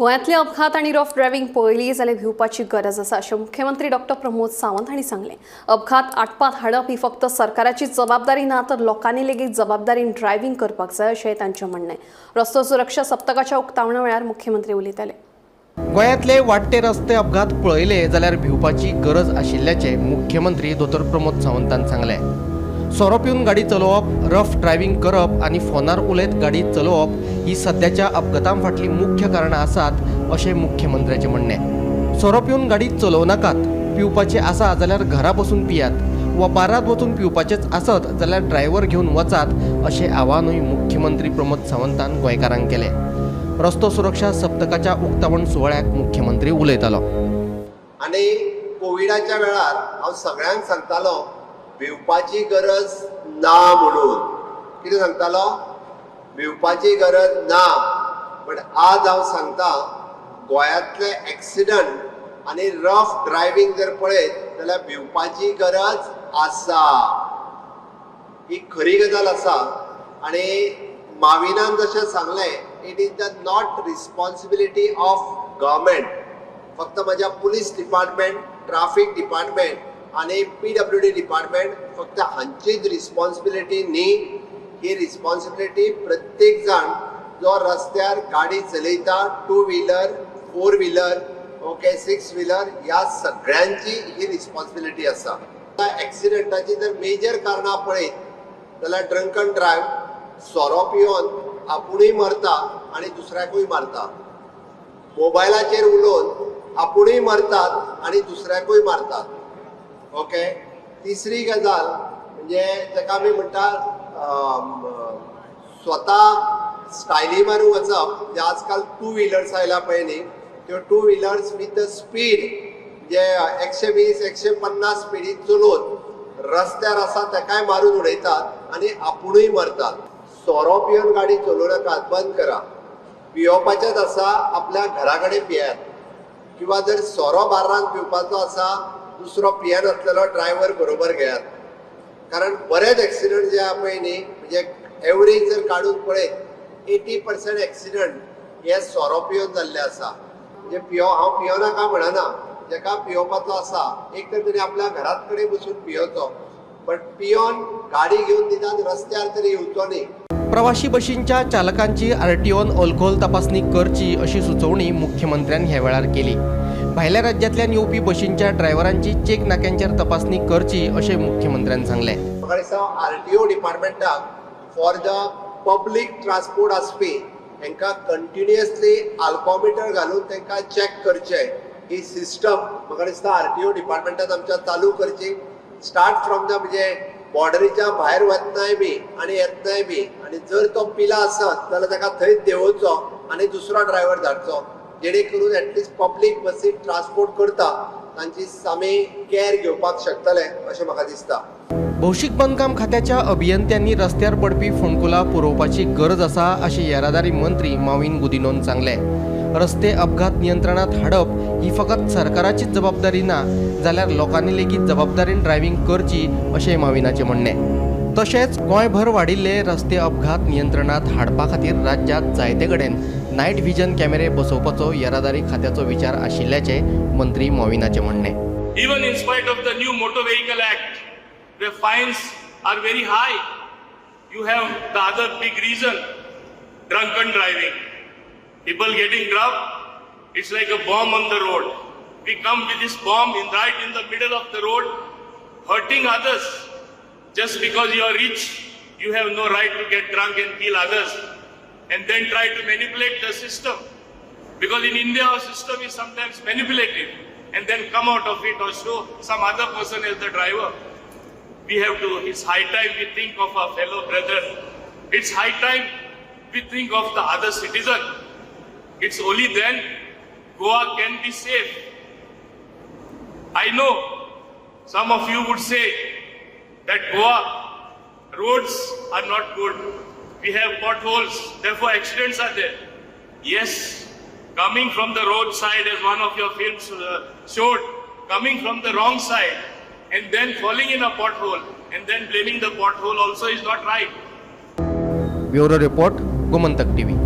गोंयांतले अपघात आनी रफ ड्रायव्हिंग पळयली जाल्यार भिवपाची गरज आसा अशें मुख्यमंत्री डॉक्टर प्रमोद सावंत हांणी सांगलें. अपघात आटपात हाडप ही फक्त सरकाराची जबाबदारी ना, तर लोकांनी लेगीत जबाबदारीन ड्रायव्हिंग करपाक जाय अशें तांचें म्हणणें. रस्तो सुरक्षा सप्तकाच्या उक्तावणा वेळार मुख्यमंत्री उलयताले. गोंयांतले वाडटे रस्ते अपघात पळयले जाल्यार भिवपाची गरज आशिल्ल्याचें मुख्यमंत्री दोतोर प्रमोद सावंतान सांगलें. सोरो पिवन गाडी चलोवप, रफ ड्रायव्हिंग करप आनी फोनार उलयत गाडी चलोवप ही सद्याच्या अपघातां फाटलीं मुख्य कारणां आसात अशें मुख्यमंत्र्याचें म्हणणें. सोरो पिवन गाडी चलोवं नाकात, पिवपाचें आसा जाल्यार घरा बसून पियात वा बारांत वचून पिवपाचेंच आसत जाल्यार ड्रायव्हर घेवन वचात अशें आवाहनूय मुख्यमंत्री प्रमोद सावंतान गोंयकारांक केलें. रस्तो सुरक्षा सप्तकाच्या उक्तावण सुवाळ्याक मुख्यमंत्री उलयतालो. आनी कोविडाच्या वेळार हांव सगळ्यांक सांगतालो, भिवपाची गरज ना म्हणून. कितें सांगतालो? भिवपाची गरज ना. बट आज हांव सांगता, गोंयांतले एक्सिडंट आनी रफ ड्रायव्हिंग जर पळयत जाल्यार भिवपाची गरज आसा. ही खरी गजाल आसा. आनी माविनान जशें सांगलें, it is the not responsibility of government. फक्त म्हज्या पुलीस डिपार्टमेंट, ट्राफीक डिपार्टमेंट आनी पीडब्ल्यूडी डिपार्टमेंट फक्त हांचीच रिस्पॉन्सिबिलिटी न्ही. ही रिस्पॉन्सिबिलिटी प्रत्येक जाण जो रस्त्यार गाडी चलयता, two wheeler, four wheeler, okay, six wheeler, ह्या सगळ्यांची ही रिस्पॉन्सिबिलिटी आसा. एक्सिडंटाची जर मेजर कारणां पळयत जाल्यार ड्रंकन ड्रायव्ह, सोरो पिवन आपुणूय मरता आनी दुसऱ्याकूय मारता. मोबायलाचेर उलोवन आपुणूय मरतात आनी दुसऱ्याकूय मारतात. ओके, तिसरी गजाल म्हणजे ताका आमी म्हणटा स्वता स्टायली मारून वचप. जे आजकाल टू व्हिलर्स आयल्या पळय न्ही, त्यो two wheelers with the speed, म्हणजे 120, 150 स्पिडीन चलोवन रस्त्यार आसा ताकाय मारून उडयतात आनी आपुणूय मरतात. सोरो पिवन गाडी चलोवं नाकात, बंद करा. पियोवपाचेच आसा, आपल्या घरा कडेन पियात, किंवा जर सोरो बार्रान पिवपाचो आसा, दुसरो पियेनासलेलो ड्रायव्हर बरोबर घेयात. कारण बरेच एक्सिडंट जे आहा पळय न्ही, म्हणजे एवरेज जर काडून पळयत, 80% एक्सिडंट हे सोरो पिवन जाल्ले आसा. म्हणजे पियो, हांव पियोनाका म्हणना. जेका पियोवपाचो आसा, एक तर तेणी आपल्या घरात कडेन बसून पियोचो, बट पियोन गाडी घेवन निदान रस्त्यार तरी येवचो न्ही. प्रवाशी बशींच्या चालकांची आरटीओन अल्कोहोल तपासणी करची अशी सुचोवणी मुख्यमंत्र्यान ह्या वेळार केली. भायल्या राज्यांतल्यान येवपी बशींच्या ड्रायव्हरांची चेक नाक्यांचेर तपासणी करची अशें मुख्यमंत्र्यान सांगलें. म्हाका दिसता आरटीओ डिपार्टमेंटाक फॉर the public transport आसपी तांकां कंटिन्युअसली आल्कोमिटर घालून तांकां चॅक करचें. ही सिस्टम म्हाका दिसता आरटीओ डिपार्टमेंटान आमच्या चालू करची. स्टार्ट फ्रॉम the म्हणजे बॉर्डरीच्या भायर वतनाय बी आनी येतनाय बी, आनी जर तो पिला आसत जाल्यार ताका थंयच देंवोवचो आनी दुसरो ड्रायव्हर धाडचो, जेणे करून एटलिस्ट पब्लीक बसीक ट्रान्सपोर्ट करता तांची आमी कॅर घेवपाक शकतले अशें म्हाका दिसता. भौशीक बांदकाम खात्याच्या अभियंत्यांनी रस्त्यार पडपी फोंडकुलां पुरोवपाची गरज आसा अशें येरादारी मंत्री माविन गुदिनोन सांगलें. रस्ते अपघात नियंत्रणात हाडप ही फकत सरकाराचीच जबाबदारी ना, जाल्यार लोकांनी लेगीत जबाबदारीन ड्रायव्हिंग करची अशें माविनाचें म्हणणें. तशेंच गोंयभर वाडिल्ले रस्ते अपघात नियंत्रणात हाडपा खातीर राज्यांत जायते कडेन नायट व्हिजन कॅमेरे बसोवपाचो येरादारी खात्याचो विचार आशिल्ल्याचें मंत्री मॉविनाचें म्हणणें. Even in spite of the new Motor Vehicle Act, the fines are very high. You have the other big reason, drunken driving. People getting drunk, it's like a bomb on the road. We come with this bomb in right in the middle of the road, hurting others. Just because you are rich, you have no right to get drunk and kill others. And then try to manipulate the system. Because in India, our system is sometimes manipulative and then come out of it or show some other person as the driver. We have to, it's high time we think of our fellow brethren. It's high time we think of the other citizen. It's only then Goa can be safe. I know some of you would say that Goa roads are not good. We have potholes, therefore accidents are there. Yes, coming from the roadside, as one of your films showed, coming from the wrong side and then falling in a pothole and then blaming the pothole also is not right. Bureau report, Gomantak TV.